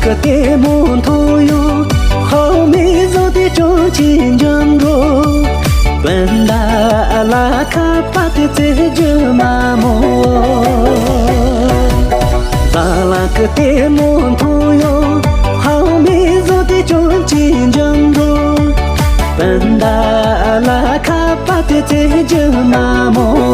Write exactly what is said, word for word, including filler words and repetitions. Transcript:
ཀི་ལྟད་མོ་མཐོང་ཡོང་། ཧོ་མི་བཟོ་དེ་ཅོང་ཆེ་འཇམ་འགྲོ། སྤུན་ཟླ་ལ་ཁ་པ་དེ་བཙལ་རྒྱུ་མ་མོ། ཟ་ལ་ཀི་ལྟད་མོ་མཐོང་ཡོང་། ཧོ་མི་བཟོ་དེ་ཅོང་ཆེ་འཇམ་འགྲོ། སྤུན་ཟླ་ལ་ཁ་པ་དེ་བཙལ་རྒྱུ་མ་མོ།